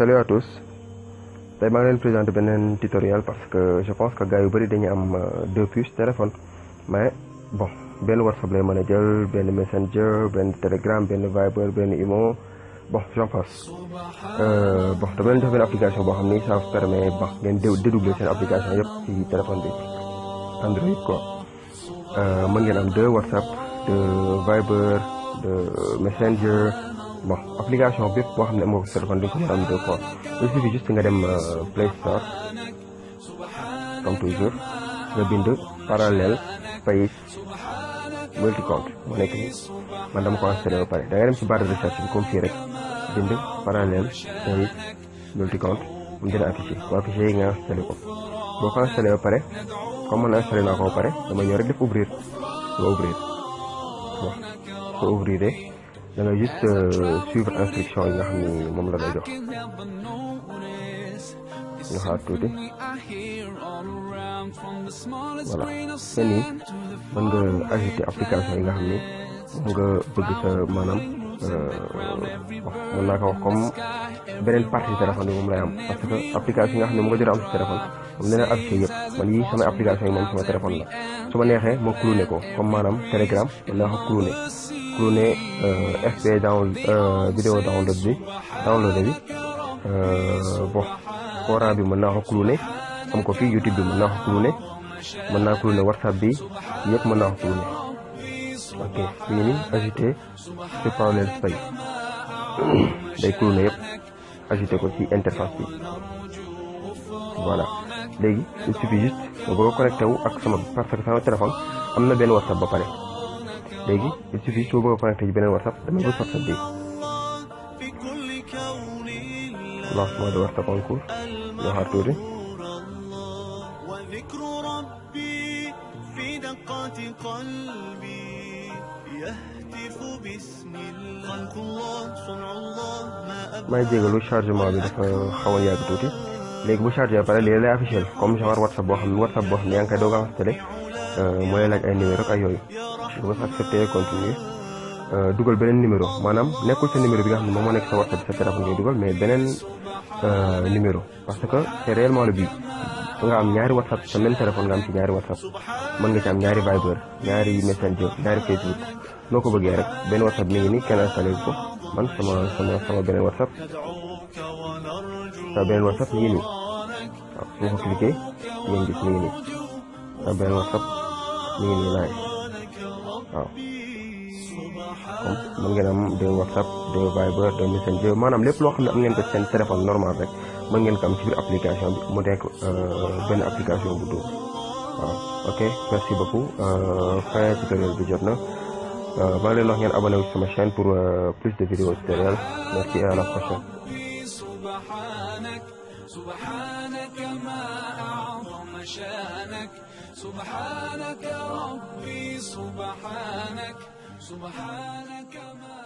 Salut à tous. Tey maa ngi leen présenter beneen tutoriel parce que je pense que gars yu bëri dañuy am deux puces téléphone mais bon benn WhatsApp lay mën a jël benn Messenger benn Telegram benn Viber benn Imo bon j'en passe. Bon dama leen jox benn application boo xam ni ça vous permet bon ngeen dédoubler seen application yëpp ci téléphone bi Android quoi. Mën ngeen am deux WhatsApp de Viber de Messenger. Bon application bépp boo xam ne amoo ko téléphone di nga ko mën a am deux fois il suffit juste nga dem Play Store comme toujours nga bind parallèle pays multicompte moo nekk nii man dama ko installé ba pare da nga dem ci barre de recherche bi comme fii rek bind parallèle pays multicompte mu dina affiché bu affiché yi nga installé ko boo ko installé ba pare comme man installé naa ko ba pare dama ñëw rek def ouvrir nga ouvrir bon soo ouvrir da nga juste suivre instruction yi nga xam ni moom la lay jox ñu xaar tuuti voilà te nii mën nga ajouter application yi nga xam ni moom nga bëgg sa maanaam mën naa ko wax comme beneen partie téléphone bi moom lay am parce que application yi nga xam ne mu nga jot a am si téléphone moom nee na affiché yëpp man yi samay application yi moom sama téléphone la su ma neexee ma cloné ko comme maanaam Telegram mën naa ko cloné FP vidéo download bi bon Quora bi mën naa ko cloné am ko fii YouTube bi mën naa ko cloné mën naa cloné WhatsApp bi yëpp mën naa ko cloné ok fii nii ajouté ci parallèle pay day cloné yëpp ajouté ko ci interface bi voilà léegi il suffit juste ma bëgg a connecté wu ak parce que sama téléphone am na benn WhatsApp ba pare léegi il suffit soo bëgg a connecté ci beneen WhatsApp damay bës WhatsApp bi lancement de WhatsApp en cours yoo xaar tuuti may jégalu chargement bi dafa xaw a yàgg tuuti léegi bu chargé ba pare léegi lay affiché comme genre WhatsApp boo xam ne yaa ngi koy doog a installé moo lay laaj ay numéro ak yooyu nga bës accepté continuer dugal beneen numéro maanaam nekkul sa numéro bi nga xam ne moom moo nekk sa WhatsApp sa téléphone ngay dugal mais beneen numéro parce que c'est réellement le but nga am ñaari WhatsApp sa même téléphone nga am ci ñaari WhatsApp mën nga ci am ñaari Viber ñaari Messenger ñaari Facebook noo ko bëggee rek benn WhatsApp mi ngi nii kenn installé ko man sama beneen WhatsApp mi ngi nii waaw su ma ko cliqué ngeen gis mi ngi nii sama beneen WhatsApp mi ngi nii laay waaw comme mën ngeen am deux WhatsApp deux Viber deux Messenger maanaam lépp loo xam ne am ngeen ko seen téléphone normal rek mën ngeen ko am ci biir application bi mu nekk benn application bu dóor waaw ok merci beaucoup fin tutoriel bi jot na maa ngi leen wax ngeen abonné wu ci sama chaîne pour plus de vidéos tutoriels merci et à la prochaine. سبحانك ما أعظم شانك سبحانك ربي سبحانك ما